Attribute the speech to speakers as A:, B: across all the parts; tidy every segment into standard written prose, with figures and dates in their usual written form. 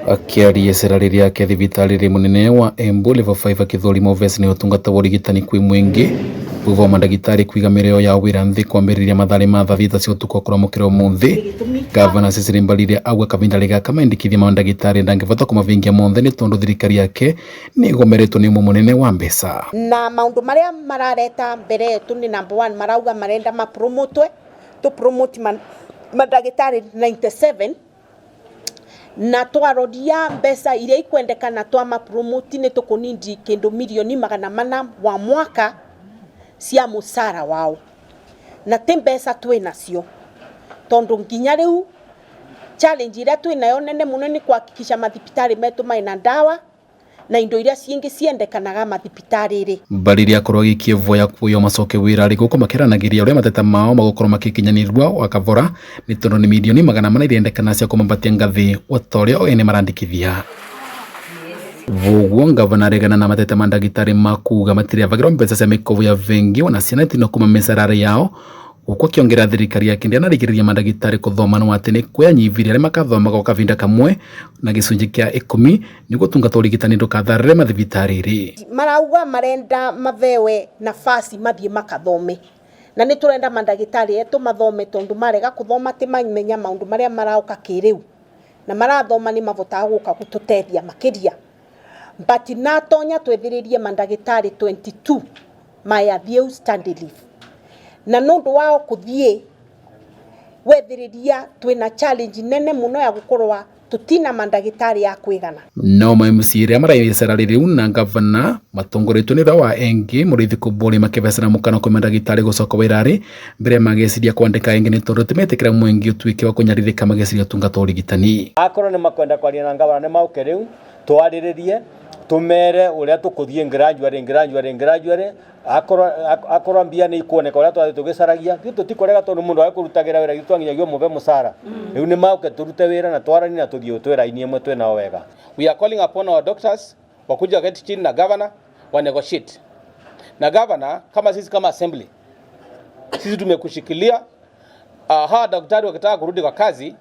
A: Akiaria icera rĩake thibitarĩ munene wa Embu Level 5 akithũrima ovesi ni utungata wa urigitani kwi mwingi thutha wa mandagitari kwiga mĩrĩo ya wĩra nthĩ kwambĩrĩria mathaa ma thaa thita cia ũtukũ kũramũkĩra ũmũthĩ. Gavana Cecily Mbarire auga kavinda gaka mendekithia ma ndagĩtarĩ ndangĩvota kũmavingia monthe nĩ tondũ thirikari yake nĩ ĩgomeretwo nĩ ũmwe mũnene wa mbeca.
B: Na maundu maria marareta mbere yetu ni number one, marauga marenda mapromotwe, tu promote mandagitari 97, na twaroria mbeca iria ikwendekana twa mapromoti ni tukunindi kindu milioni 400 wa mwaka cia mucara wao, na ti mbeca twinacio tondu nginya riu challenge iria twinayo nene muno ni kuhakikisha mathibitari metu maina ndawa na indo iria ciingi ciendekanaga mathibitari-ri.
A: Mbarire akorwo agĩkivoya kuoywo macoke wĩra-rĩ gũkũ makĩaranagiria ũrĩa mateta mao magũkorwo magĩkinyanĩrua wa kavora nĩ tondũ nĩ milioni 400 irendekana cia kũmambatia ngathĩ ota ũrĩa o ene marandĩkithia. Vuguo ngavana aregana na mateta ma ndagĩtarĩ ma kuga matirĩavagĩrwo mbeca cia mĩkobo ya bengi ona ciana itinwa kuma mĩcarara yao, gũkũ akĩongerera thirikari yake ndĩanarigĩrĩria mandagĩtarĩ kũthoma no atĩ nĩ kũyanyivirie arĩa makathomaga o kavinda kamwe na gĩcunjĩ kĩa 10 nĩguo ũtungata wa ũrigitani ndũkatharĩre mathibitarĩ-rĩ.
B: Marauga marenda mavewe nafasi mathie makathome, na nĩ tũrenda mandagĩtarĩ etu mathome tondu marega kuthoma ti mamenya maundu maria marauka kĩrĩu, na marathoma nĩ mavotaga gũka gũtũtethia makĩria. But natonya twethĩrĩrie mandagĩtarĩ 22 mayathiĩ study leave, na nũndũ wao kũthiĩ wethĩrĩria twĩna challenge nene mũno ya gũkorwa tutina mandagĩtarĩ ya kwĩgana.
A: No ma MC arĩa maraicera rĩu na ngavana matongoretio nĩ ũrĩa wa Engi Mũrĩithi Kũmbũri makĩvecera mũkana kwĩ mandagĩtarĩ gũcoka wĩra-rĩ mbere magĩciria kwandĩka engĩ nĩ tondũ timetĩkĩra mwengi ũtuĩke wa kũnyarirĩka magĩciria ũtungata wa ũrigitani.
C: Akorwo nĩ makwenda kwaria na ngavana nĩ mauke rĩu twarĩrĩrie tumere uria tukuthie gradually gradually gradually, akorwo mbia ni ikuoneka uria twathi tugicaragia ithuĩ tutikorega tondu mundu agĩkũrutagĩra wĩra ithuĩ twanginyagia ũmũve mũcara. Rĩu nĩ mauke turute wĩra na twaranie na tuthiĩ twĩ raini ĩmwe twĩ nao wega.
D: We are calling upon our doctors wakuja waketi chini na governor wa negotiate na governor. Kama sisi kama assembly, sisi tumekushikilia. Hawa daktari wakitaka kurudi kwa kazi,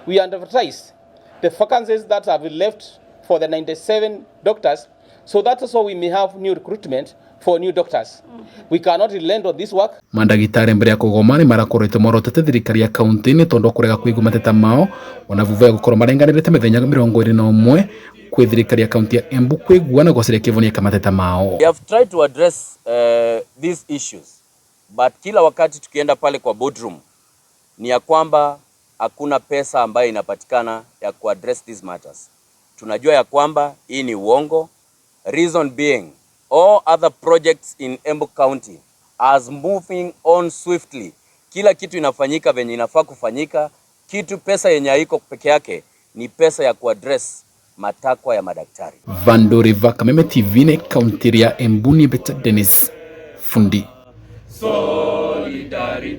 D: we advertise the vacancies that have been left for the 97 doctors, so that also we may have new recruitment for new doctors. We cannot relent on this work.
A: Mandagĩtarĩ mbere ya kũgoma nĩ marakoretwo morotete thirikari ya kaunti nĩ tondũ wa kũrega kũigua mateta mao ona vuva ya gũkorwo marenganĩrĩte mĩthenya 21 kwĩ thirikari ya kaunti ya Embu kwĩgua na gũcaria kĩvonia kĩa mateta mao.
E: We have tried to address these issues, but kila wakati tukienda pale kwa boardroom ni ya kwamba hakuna pesa ambayo inapatikana ya kuaddress these matters. Tunajua ya kwamba hii ni uongo. Reason being, all other projects in Embu County are moving on swiftly. Kila kitu inafanyika venye inafaa kufanyika. Kitu pesa yenye haiko peke yake ni pesa ya kuaddress matakwa ya madaktari.
A: Vandori Kameme TV ne kaunti ya Embu ni Dennis Fundi.
F: Solidarity.